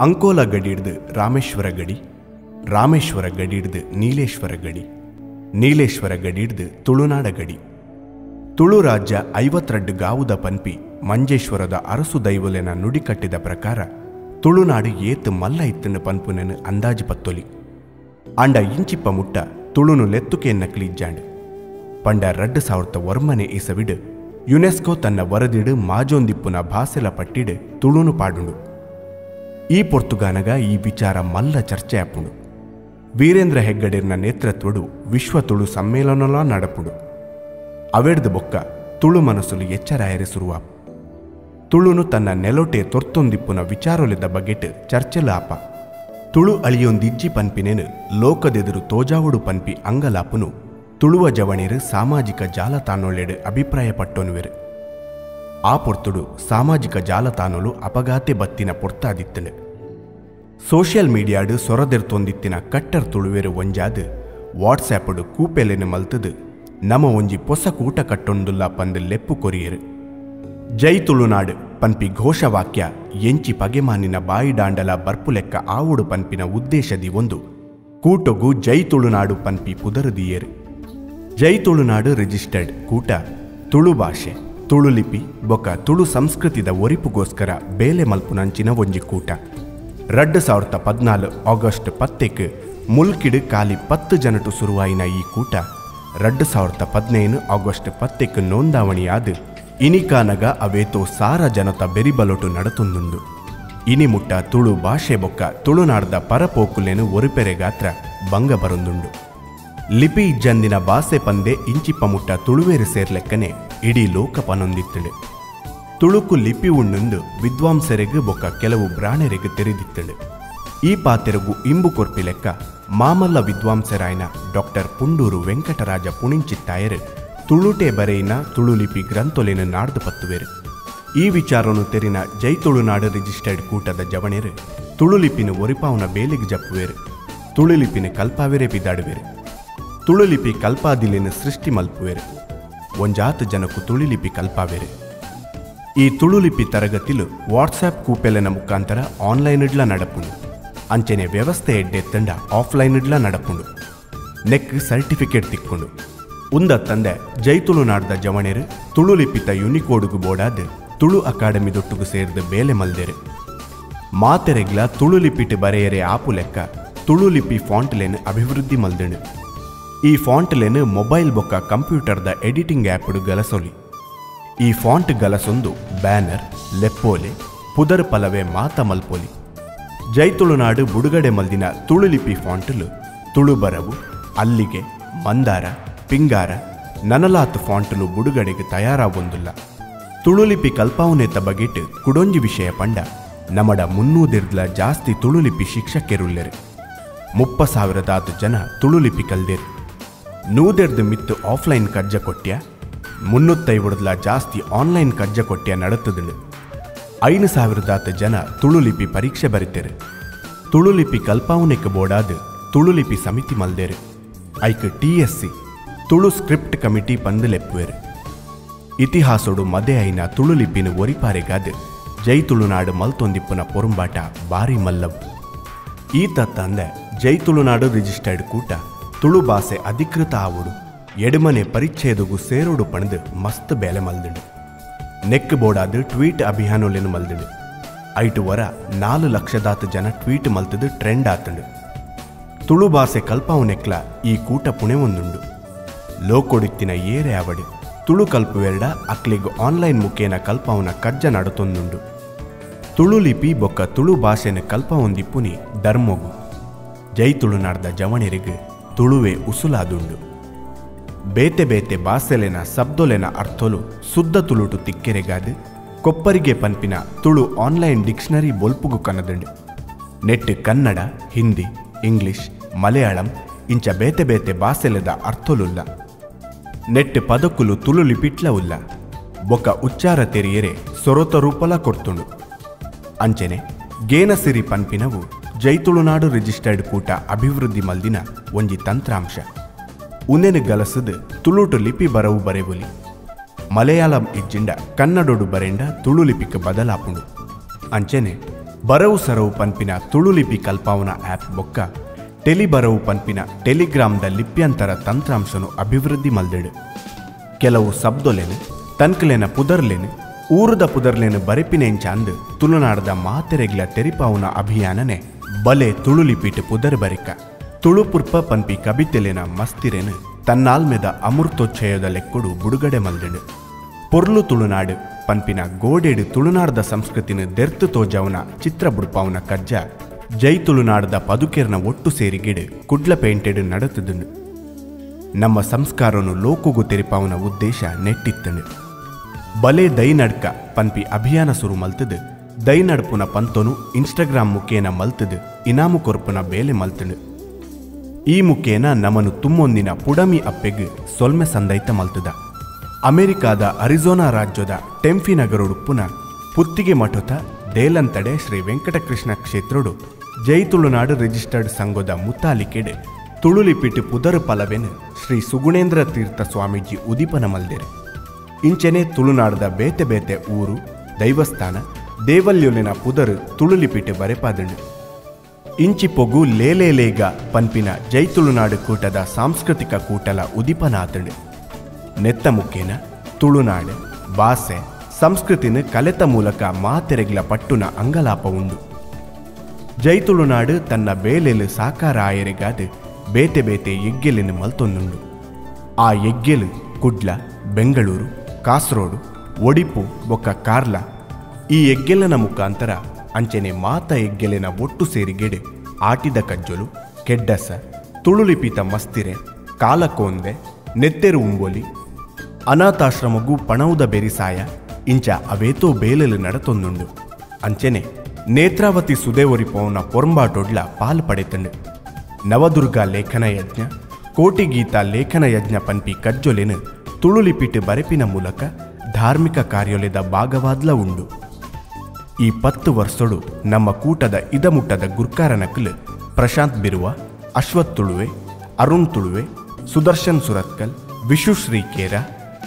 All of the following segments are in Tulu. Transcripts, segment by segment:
Ankola ಗಡಿಡ್ದು ರಾಮೇಶ್ವರ ಗಡಿ, ರಾಮೇಶ್ವರ ಗಡಿಡ್ದು ನೀಲೇಶ್ವರ ಗಡಿ, ನೀಲೇಶ್ವರ ಗಡಿಡ್ದು ತುಳುನಾಡ ಗಡಿ. ತುಳು ರಾಜ್ಯ 52 ಗಾವುದ ಪನ್ಪಿ ಮಂಜೇಶ್ವರದ ಅರಸು ದೈವಲೆನ ನುಡಿಕಟ್ಟಿದ ಪ್ರಕಾರ ತುಳುನಾಡು ಏತ್ ಮಲ್ಲ ಇತ್ತನ್ನು ಪನ್ಪುನೆನು ಅಂದಾಜು ಪತ್ತೊಲಿ. ಆಂಡ ಇಂಚಿಪ್ಪ ಮುಟ್ಟ ತುಳುನು ಲೆತ್ತುಕೆ ನಕ್ಲಿಜ್ಜಾಂಡ್. ಪಂಡ 2009 ಇಸವಿಡು ಯುನೆಸ್ಕೋ ತನ್ನ ವರದಿಡು ಮಾಜೊಂದಿಪ್ಪುನ ಭಾಸೆಲ ಪಟ್ಟಿಡು ತುಳುನು ಪಾಡುಂಡು. ಈ ಪೊರ್ತುಗಾನಗ ಈ ವಿಚಾರ ಮಲ್ಲ ಚರ್ಚೆ ಆಪುಂಡು. ವೀರೇಂದ್ರ ಹೆಗ್ಗಡೆರ್ನ ನೇತೃತ್ವಡು ವಿಶ್ವ ತುಳು ಸಮ್ಮೇಳನಲ ನಡಪುಂಡು. ಅವೆಡ್ದು ಬೊಕ್ಕ ತುಳು ಮನಸ್ಸುಲು ಎಚ್ಚರಾಯರೆ ಸುರುವಾಪ್. ತುಳುನು ತನ್ನ ನೆಲೊಟೆ ತೊರ್ತೊಂದಿಪ್ಪುನ ವಿಚಾರೊಲೆದ ಬಗೆಟ್ ಚರ್ಚೆಲ ಆಪ. ತುಳು ಅಳಿಯೊಂದಿಜ್ಜಿ ಪನ್ಪಿನೇನು ಲೋಕದೆದುರು ತೋಜಾವುಡು ಪನ್ಪಿ ಅಂಗಲಾಪುನು ತುಳುವ ಜವಣೇರು ಸಾಮಾಜಿಕ ಜಾಲತಾಣೊಲೆಡು ಅಭಿಪ್ರಾಯ ಪಟ್ಟೊನುವೆರು. ಆ ಪೊರ್ತುಡು ಸಾಮಾಜಿಕ ಜಾಲತಾಣೊಲು ಅಪಘಾತೆ ಬತ್ತಿನ ಪೊರ್ತಾದಿತ್ತನು. ಸೋಷಿಯಲ್ ಮೀಡಿಯಾಡು ಸೊರದೆರ್ತೊಂದಿತ್ತಿನ ಕಟ್ಟರ್ ತುಳುವೆರು ಒಂಜಾದ್ ವಾಟ್ಸಾಪುಡು ಕೂಪೆಲೆನು ಮಲ್ತದು ನಮ ಒಂಜಿ ಪೊಸ ಕೂಟ ಕಟ್ಟೊಂದುಲ್ಲ ಪಂದು ಲೆಪ್ಪು ಕೊರಿಯರು. ಜೈ ತುಳುನಾಡು ಪನ್ಪಿ ಘೋಷವಾಕ್ಯ ಎಂಚಿ ಪಗೆಮಾನಿನ ಬಾಯಿಡಾಂಡಲ ಬರ್ಪುಲೆಕ್ಕ ಆವುಡು ಪನ್ಪಿನ ಉದ್ದೇಶದಿ ಒಂದು ಕೂಟೊಗು ಜೈ ತುಳುನಾಡು ಪನ್ಪಿ ಪುದರುದಿಯರು. ಜೈ ತುಳುನಾಡು ರಿಜಿಸ್ಟರ್ಡ್ ಕೂಟ ತುಳು ಭಾಷೆ, ತುಳು ಲಿಪಿ ಬೊಕ ತುಳು ಸಂಸ್ಕೃತಿದ ಒರಿಪುಗೋಸ್ಕರ ಬೇಲೆ ಮಲ್ಪುನಂಚಿನ ಒಂಜಿ ಕೂಟ. 2014 ಆಗಸ್ಟ್ 10ಕ್ಕೆ ಮುಲ್ಕಿಡು ಖಾಲಿ 10 ಜನಟು ಸುರುವಾಯಿನ ಈ ಕೂಟ 2015 ಆಗಸ್ಟ್ 10ಕ್ಕೆ ನೋಂದಾವಣಿಯಾದ ಇನಿಕಾನಗ ಅವೇತೋ ಸಾರ ಜನತ ಬೆರಿಬಲೊಟು ನಡತೊಂದುಂಡು. ಇನಿ ಮುಟ್ಟ ತುಳು ಭಾಷೆ ಬೊಕ್ಕ ತುಳುನಾಡ್ದ ಪರಪೋಕುಲೆನು ಒರಿಪೆರೆಗಾತ್ರ ಬಂಗ ಬರೊಂದುಂಡು. ಲಿಪಿ ಇಜ್ಜಂದಿನ ಬಾಸೆ ಪಂದೆ ಇಂಚಿಪ್ಪ ಮುಟ್ಟ ತುಳುವೇರು ಸೇರ್ಲೆಕ್ಕನೆ ಇಡೀ ಲೋಕ ಪನೊಂದಿತ್ತಳು. ತುಳುಕು ಲಿಪಿ ಉಣ್ಣುಂದು ವಿದ್ವಾಂಸರೆಗು ಬೊಕ್ಕ ಕೆಲವು ಬ್ರಾಣೆರೆಗು ತೆರೆದಿತ್ತಳು. ಈ ಪಾತೆರಗು ಇಂಬು ಕೊರ್ಪಿ ಲೆಕ್ಕ ಮಾಮಲ್ಲ ವಿದ್ವಾಂಸರಾಯನ ಡಾಕ್ಟರ್ ಪುಂಡೂರು ವೆಂಕಟರಾಜ ಪುಣಿಂಚಿತ್ತಾಯರು ತುಳುಟೆ ಬರೆಯಿನ ತುಳುಲಿಪಿ ಗ್ರಂಥೊಲೆನು ನಾಡ್ದು ಪತ್ತುವೆರು. ಈ ವಿಚಾರನು ತೆರಿನ ಜೈ ತುಳುನಾಡು ರಿಜಿಸ್ಟರ್ಡ್ ಕೂಟದ ಜವಣೆರು ತುಳುಲಿಪಿನ ಒರಿಪಾವನ ಬೇಲೆಗೆ ಜಪ್ಪುವೆರು. ತುಳುಲಿಪಿನ ಕಲ್ಪಾವೆರೆ ಬಿದಾಡುವೆರು. ತುಳುಲಿಪಿ ಕಲ್ಪಾದಿಲೆನು ಸೃಷ್ಟಿ ಮಲ್ಪುವೆರು. ಒಂಜಾತ ಜನಕು ತುಳುಲಿಪಿ ಕಲ್ಪಾವೆರು. ಈ ತುಳುಲಿಪಿ ತರಗತಿಲು ವಾಟ್ಸಾಪ್ ಕೂಪೆಲೆನ ಮುಖಾಂತರ ಆನ್ಲೈನ್ ಇಡ್ಲ ನಡಪುಂಡು. ಅಂಚನೆ ವ್ಯವಸ್ಥೆ ಎಡ್ಡೆ ತಂಡ ಆಫ್ಲೈನ್ ಇಡ್ಲ ನಡಪುಂಡು. ನೆಕ್ ಸರ್ಟಿಫಿಕೇಟ್ ತಿಕ್ಕೊಂಡು ಉಂದ ತಂದೆ ಜೈ ತುಳುನಾಡ್ದ ಜವಣೆರು ತುಳುಲಿಪಿತ ಯುನಿಕೋಡುಗು ಬೋಡಾದ ತುಳು ಅಕಾಡೆಮಿ ದೊಟ್ಟುಗು ಸೇರಿದ ಬೇಲೆ ಮಲ್ದೆರು. ಮಾತೆರೆಗ್ಲ ತುಳುಲಿಪಿಟ್ ಬರೆಯರೆ ಆಪು ಲೆಕ್ಕ ತುಳುಲಿಪಿ ಫಾಂಟ್ಲೆನ್ ಅಭಿವೃದ್ಧಿ ಮಲ್ದೆಣು. ಈ ಫಾಂಟ್ಲೆನ್ ಮೊಬೈಲ್ ಬೊಕ್ಕ ಕಂಪ್ಯೂಟರ್ದ ಎಡಿಟಿಂಗ್ ಆ್ಯಪ್ಡು ಗಲಸೊಲಿ. ಈ ಫಾಂಟ್ ಗಲಸೊಂದು ಬ್ಯಾನರ್, ಲೆಪ್ಪೋಲೆ, ಪುದರ್ ಪಲವೆ ಮಾತ ಮಲ್ಪೊಲಿ. ಜೈ ತುಳುನಾಡು ಬುಡುಗಡೆ ಮಲ್ದಿನ ತುಳುಲಿಪಿ ಫಾಂಟ್ಲು ತುಳು ಬರವು, ಅಲ್ಲಿಗೆ, ಮಂದಾರ, ಪಿಂಗಾರ ನನಲಾತ್ ಫಾಂಟ್ಲು ಬುಡುಗಡೆಗೆ ತಯಾರಾವೊಂದುಲ್ಲ. ತುಳುಲಿಪಿ ಕಲ್ಪಾವನೆತ ಬಗೆಟ್ ಕುಡೊಂಜಿ ವಿಷಯ ಪಂಡ ನಮಡ 300 ಜಾಸ್ತಿ ತುಳುಲಿಪಿ ಶಿಕ್ಷಕೆರುಲ್ಲೆರು. 30,000 ಜನ ತುಳುಲಿಪಿ ಕಲ್ದೇರು. 100 ಮಿತ್ತು ಆಫ್ಲೈನ್ ಕಜ್ಜ ಕೊಟ್ಯ, 350 ಜಾಸ್ತಿ ಆನ್ಲೈನ್ ಕಜ್ಜ ಕೊಟ್ಯ ನಡತದುಂಡು. 5,000 ಜನ ತುಳುಲಿಪಿ ಪರೀಕ್ಷೆ ಬರಿತೇರು. ತುಳುಲಿಪಿ ಕಲ್ಪಾವನೆಕ್ ಬೋಡಾದ ತುಳುಲಿಪಿ ಸಮಿತಿ ಮಲ್ದೇರು. ಐಕ್ TSC Tulu script committee ಪಂದು ಲೆಪ್ಪುವೆರು. ಇತಿಹಾಸೊಡು ಮದೆ ಐನ ತುಳುಲಿಪಿನ ಒರಿಪಾರೆಗಾದ ಜೈ ತುಳುನಾಡು ಮಲ್ತೊಂದಿಪ್ಪುನ ಪೊರುಂಬಾಟ ಬಾರಿ ಮಲ್ಲವು. ಈ ತತ್ತಂದೆ ಜೈ ತುಳುನಾಡು ರಿಜಿಸ್ಟರ್ಡ್ ಕೂಟ ತುಳು ಭಾಷೆ ಅಧಿಕೃತ ಆವುಡು ಎಡಮನೆ ಪರಿಚ್ಛೇದಗು ಸೇರೋಡು ಪಣದು ಮಸ್ತ್ ಬೇಲೆ ಮಲ್ದುಂಡು. ನೆಕ್ ಬೋಡಾದ ಟ್ವೀಟ್ ಅಭಿಯಾನೊಲೆನು ಮಲ್ದುಂಡು. ಐಟು ವರ 4 ಲಕ್ಷದಾತ ಜನ ಟ್ವೀಟ್ ಮಲ್ತದು ಟ್ರೆಂಡ್ ಆತುಂಡು. ತುಳು ಭಾಷೆ ಕಲ್ಪಾವನೆಕ್ಲ ಈ ಕೂಟ ಪುಣೆ ಒಂದುಂಡು. ಲೋಕೊಡಿತ್ತಿನ ಏರೆ ಅವಡು ತುಳು ಕಲ್ಪುವೆರಡ ಅಕ್ಲಿಗ್ ಆನ್ಲೈನ್ ಮುಖೇನ ಕಲ್ಪಾವನ ಕಜ್ಜ ನಡತೊಂದುಂಡು. ತುಳು ಲಿಪಿ ಬೊಕ್ಕ ತುಳು ಭಾಷೆನ ಕಲ್ಪಾವೊಂದಿಪ್ಪುನಿ ಧರ್ಮೊಗು. ಜೈ ತುಳುನಾಡ್ದ ಜವಣೆರಿಗ್ ತುಳುವೆ ಉಸುಲಾದುಂಡು. ಬೇತೆ ಬೇತೆ ಬಾಸೆಲೆನ ಶಬ್ದೊಲೆನ ಅರ್ಥೊಲು ಶುದ್ಧ ತುಳುಟು ತಿಕ್ಕೆರೆಗಾದ ಕೊಪ್ಪರಿಗೆ ಪನ್ಪಿನ ತುಳು ಆನ್ಲೈನ್ ಡಿಕ್ಷನರಿ ಬೊಲ್ಪುಗು ಕನದುಂಡು. ನೆಟ್ ಕನ್ನಡ, ಹಿಂದಿ, ಇಂಗ್ಲಿಷ್, ಮಲಯಾಳಂ ಇಂಚ ಬೇತೆ ಬೇತೆ ಬಾಸೆಲೆದ ಅರ್ಥೊಲುಲ್ಲ. ನೆಟ್ ಪದಕುಲು ತುಳು ಲಿಪಿಟ್ಲ ಉಲ್ಲ. ಬೊಕ ಉಚ್ಚಾರ ತೆರಿಯರೆ ಸೊರೊತ ರೂಪಲ ಕೊರ್ತುಂಡು. ಅಂಚನೆ ಗೇನಸಿರಿ ಪನ್ಪಿನವು ಜೈ ತುಳುನಾಡು ರಿಜಿಸ್ಟರ್ಡ್ ಕೂಟ ಅಭಿವೃದ್ಧಿ ಮಲ್ದಿನ ಒಂಜಿ ತಂತ್ರಾಂಶ. ಉಂದೆನು ಗಲಸದು ತುಳುಟು ಲಿಪಿ ಬರವು ಬರೆವುಲಿ. ಮಲಯಾಳಂ ಇಜ್ಜಿಂಡ ಕನ್ನಡೊಡು ಬರೆಂಡ ತುಳು ಲಿಪಿಕ್ ಬದಲಾಪುಂಡು. ಅಂಚನೆ ಬರವು ಸರವು ಪನ್ಪಿನ ತುಳುಲಿಪಿ ಕಲ್ಪಾವನ ಆ್ಯಪ್ ಬೊಕ್ಕ ಟೆಲಿಬರವು ಪನ್ಪಿನ ಟೆಲಿಗ್ರಾಮ್ದ ಲಿಪ್ಯಂತರ ತಂತ್ರಾಂಶನು ಅಭಿವೃದ್ಧಿ ಮಲ್ದೆಡು. ಕೆಲವು ಶಬ್ದೊಲೆನು ತನ್ಕಲೆನ ಪುದರ್ಲೆನು ಊರುದ ಪುದರ್ಲೆನು ಬರೆಪಿನೆಂಚಾಂದ್ ತುಳುನಾಡದ ಮಾತೆರೆಗ್ಲ ತೆರಿಪಾವುನ ಅಭಿಯಾನನೆ ಬಲೆ ತುಳುಲಿಪಿಟ್ ಪುದರ್ ಬರಿಕ. ತುಳುಪುರ್ಪ ಪನ್ಪಿ ಕಬಿತೆಲೆನ ಮಸ್ತಿರೆನು ತನ್ನಾಲ್ಮೆದ ಅಮೃತೋಚ್ಚಯದ ಲೆಕ್ಕೊಡು ಬುಡುಗಡೆ ಮಲ್ದೆಡು. ಪೊರ್ಲು ತುಳುನಾಡು ಪನ್ಪಿನ ಗೋಡೆಡು ತುಳುನಾಡದ ಸಂಸ್ಕೃತಿನ ದೆರ್ತು ತೋಜಾವುನ ಚಿತ್ರ ಬುಡ್ಪಾವುನ ಕಜ್ಜ ಜೈ ತುಳುನಾಡದ ಪದುಕೆರ್ನ ಒಟ್ಟು ಸೇರಿಗೆಡು ಕುಡ್ಲ ಪೇಂಟೆಡು ನಡತುದುಂಡು. ನಮ್ಮ ಸಂಸ್ಕಾರನು ಲೋಕುಗು ತೆರಿಪಾವುನ ಉದ್ದೇಶ ನೆಟ್ಟಿತ್ತನು. ಬಲೆ ದೈನಡ್ಕ ಪನ್ಪಿ ಅಭಿಯಾನ ಸುರು ಮಲ್ತದು ದೈನಡ್ಪುನ ಪಂತೊನು ಇನ್ಸ್ಟಾಗ್ರಾಮ್ ಮುಖೇನ ಮಲ್ತದು ಇನಾಮು ಕೊರ್ಪುನ ಬೇಲೆ ಮಲ್ತನು. ಈ ಮುಖೇನ ನಮನು ತುಮ್ಮೊಂದಿನ ಪುಡಮಿ ಅಪ್ಪೆಗ್ ಸೊಲ್ಮೆ ಸಂದೈತ ಮಲ್ತದ. ಅಮೆರಿಕಾದ ಅರಿಜೋನಾ ರಾಜ್ಯದ ಟೆಂಫಿ ನಗರೊಡುಪ್ಪುನ ಪುತ್ತಿಗೆ ಮಠದ ದೇಲಂತಡೆ ಶ್ರೀ ವೆಂಕಟಕೃಷ್ಣ ಕ್ಷೇತ್ರಡು ಜೈ ತುಳುನಾಡು ರಿಜಿಸ್ಟರ್ಡ್ ಸಂಘದ ಮುತಾಲಿಕೆಡೆ ತುಳುಲಿಪಿಟ್ಟು ಪುದರು ಪಲವೆನು ಶ್ರೀ ಸುಗುಣೇಂದ್ರ ತೀರ್ಥ ಸ್ವಾಮೀಜಿ ಉದೀಪನ ಮಲ್ದೆರು. ಇಂಚೆನೆ ತುಳುನಾಡದ ಬೇತೆ ಬೇತೆ ಊರು ದೈವಸ್ಥಾನ ದೇವಲ್ಯೊಲಿನ ಪುದರು ತುಳುಲಿಪಿಟ್ಟು ಬರೆಪಾದಂಡು. ಇಂಚಿ ಪೊಗು ಲೇಲೇಲೇಗ ಪನ್ಪಿನ ಜೈ ತುಳುನಾಡು ಕೂಟದ ಸಾಂಸ್ಕೃತಿಕ ಕೂಟಲ ಉದೀಪನಾತಂಡು. ನೆತ್ತ ಮುಖೇನ ತುಳುನಾಡು ಬಾಸೆ ಸಂಸ್ಕೃತಿನ ಕಲೆತ ಮೂಲಕ ಮಾತೆರೆಗ್ಲ ಪಟ್ಟುನ ಅಂಗಲಾಪ ಉಂಡು. ಜೈ ತುಳುನಾಡು ತನ್ನ ಬೇಲೆಲು ಸಾಕಾರ ಆಯರೆಗಾದ ಬೇತೆ ಬೇತೆ ಎಗ್ಗೆಲಿನ ಮಲ್ತೊಂದುಂಡು. ಆ ಎಗ್ಗೆಲು ಕುಡ್ಲ, ಬೆಂಗಳೂರು, ಕಾಸರೋಡು, ಒಡಿಪು ಬೊಕ್ಕ ಕಾರ್ಲ ಈ ಎಗ್ಗೆಲನ ಮುಖಾಂತರ ಅಂಚನೆ ಮಾತ ಎಗ್ಗೆಲಿನ ಒಟ್ಟು ಸೇರಿಗೆಡೆ ಆಟಿದ ಕಜ್ಜೊಲು, ಕೆಡ್ಡಸ, ತುಳುಲಿಪಿತ ಮಸ್ತಿರೆ, ಕಾಲಕೋಂದೆ, ನೆತ್ತೆರು ಉಂಬೊಲಿ, ಅನಾಥಾಶ್ರಮಗೂ ಪಣವುದ ಬೆರಿಸಾಯ ಇಂಚ ಅವೇತೋ ಬೇಲೆಲು ನಡತೊಂದುಂಡು. ಅಂಚನೆ ನೇತ್ರಾವತಿ ಸುದೇವರಿಪೋನ ಪೊರಂಬಾಟೊಡ್ಲ ಪಾಲ್ ಪಡೆತಂಡು. ನವದುರ್ಗಾ ಲೇಖನ ಯಜ್ಞ, ಕೋಟಿಗೀತಾ ಲೇಖನ ಯಜ್ಞ ಪನ್ಪಿ ಕಜ್ಜೊಲೆನು ತುಳುಲಿಪಿಟ್ಟು ಬರೆಪಿನ ಮೂಲಕ ಧಾರ್ಮಿಕ ಕಾರ್ಯೊಲೆದ ಭಾಗವಾದ್ಲ ಉಂಡು. ಈ 10 ವರ್ಷಡು ನಮ್ಮ ಕೂಟದ ಇದಮುಟ್ಟದ ಗುರ್ಕಾರನಕಲು ಪ್ರಶಾಂತ್ ಬಿರುವ, ಅಶ್ವಥ್ ತುಳುವೆ, ಅರುಣ್ ತುಳುವೆ, ಸುದರ್ಶನ್ ಸುರತ್ಕಲ್, ವಿಶುಶ್ರೀ ಕೇರ,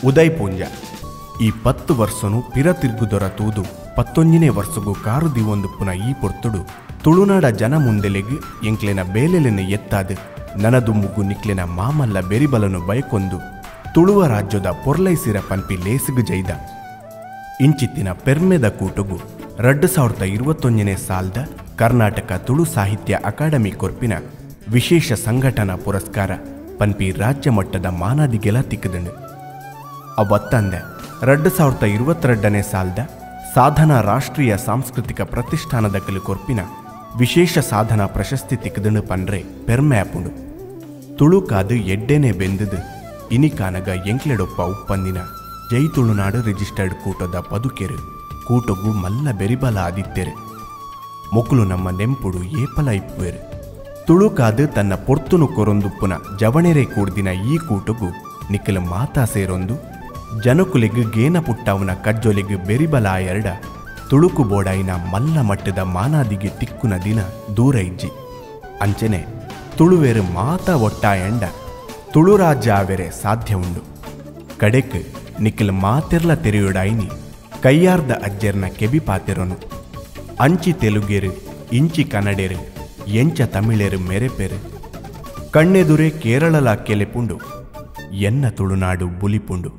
ಉದಯ್ ಪೂಂಜ. ಈ 10 ವರ್ಷನು ಪಿರತಿರ್ಗುದೊರ ತೂದು 11ನೇ ವರ್ಷಗೂ ಕಾರು ದಿವೊಂದು ಪುನ ಈ ಪೊರ್ತುಡು ತುಳುನಾಡ ಜನ ಮುಂದೆಲೆಗ್ ಎಂಕ್ಲೆನ ಬೇಲೆಲೆನ ಎತ್ತಾದು ನನದುಂಬುಗು ನಿಕ್ಲೆನ ಮಾಮಲ್ಲ ಬೆರಿಬಲನು ಬಯಕೊಂದು ತುಳುವ ರಾಜ್ಯದ ಪೊರ್ಲೈಸಿರ ಪನ್ಪಿ ಲೇಸಿಗು ಜೈದ. ಇಂಚಿತ್ತಿನ ಪೆರ್ಮೆದ ಕೂಟಗು 2021ನೇ ಸಾಲ್ದ ಕರ್ನಾಟಕ ತುಳು ಸಾಹಿತ್ಯ ಅಕಾಡೆಮಿ ಕೊರ್ಪಿನ ವಿಶೇಷ ಸಂಘಟನಾ ಪುರಸ್ಕಾರ ಪನ್ಪಿ ರಾಜ್ಯ ಮಟ್ಟದ ಮಾನಾದಿಗೆಲ ತಿಕ್ಕದಂಡು. ಅವತ್ತಂದೆ 2022ನೇ ಸಾಲ್ದ ಸಾಧನಾ ರಾಷ್ಟ್ರೀಯ ಸಾಂಸ್ಕೃತಿಕ ಪ್ರತಿಷ್ಠಾನದ ಕಲು ಕೊರ್ಪಿನ ವಿಶೇಷ ಸಾಧನಾ ಪ್ರಶಸ್ತಿ ತಿಕ್ಕದಂಡು ಪನ್ರೆ ಪೆರ್ಮೆ ಆಪುಂಡು. ತುಳುಕಾದು ಎಡ್ಡೆನೆ ಬೆಂದದು ಇನಿಕಾನಗ ಎಂಕ್ಲೆಡೊಪ್ಪ ಉಪ್ಪಂದಿನ ಜೈ ತುಳುನಾಡು ರಿಜಿಸ್ಟರ್ಡ್ ಕೂಟದ ಪದುಕೆರು ಕೂಟಗು ಮಲ್ಲ ಬೆರಿಬಲ ಆದಿತ್ತೆರು. ಮೊಕುಲು ನಮ್ಮ ನೆಂಪುಡು ಏಪಲ ಇಪ್ಪುವೆರು. ತುಳುಕಾದು ತನ್ನ ಪೊರ್ತುನು ಕೊರೊಂದುಪ್ಪುನ ಜವಣೆರೆ ಕೂಡ್ದಿನ ಈ ಕೂಟಗು ನಿಕ್ಕಲು ಮಾತಾ ಸೇರೊಂದು ಜನಕುಲೆಗ್ ಗೇನ ಪುಟ್ಟವನ ಕಜ್ಜೊಲೆಗ್ ಬೆರಿಬಲ ಎರಡ ತುಳುಕು ಬೋಡಾಯಿನ ಮಲ್ಲ ಮಟ್ಟದ ಮಾನಾದಿಗೆ ತಿಕ್ಕುನ ದಿನ ದೂರ ಇಜ್ಜಿ. ಅಂಚನೆ ತುಳುವೆರು ಮಾತಾ ಒಟ್ಟಾಯಂಡ ತುಳುರಾಜ್ಯ ಆವೆರೆ ಸಾಧ್ಯ ಉಂಡು. ಕಡೆಕ್ ನಿಕ್ಕಲು ಮಾತೆರ್ಲ ತೆರೆಯುಡಾಯಿನಿ ಕೈಯಾರ್ದ ಅಜ್ಜೆರ್ನ ಕೆಬಿ ಪಾತೆರೊನು. ಅಂಚಿ ತೆಲುಗೇರು, ಇಂಚಿ ಕನ್ನಡೇರು, ಎಂಚ ತಮಿಳೇರು ಮೆರೆಪೆರು, ಕಣ್ಣೆದುರೆ ಕೇರಳಲ ಕೆಲೆಪುಂಡು, ಎನ್ನ ತುಳುನಾಡು ಬುಲಿಪುಂಡು.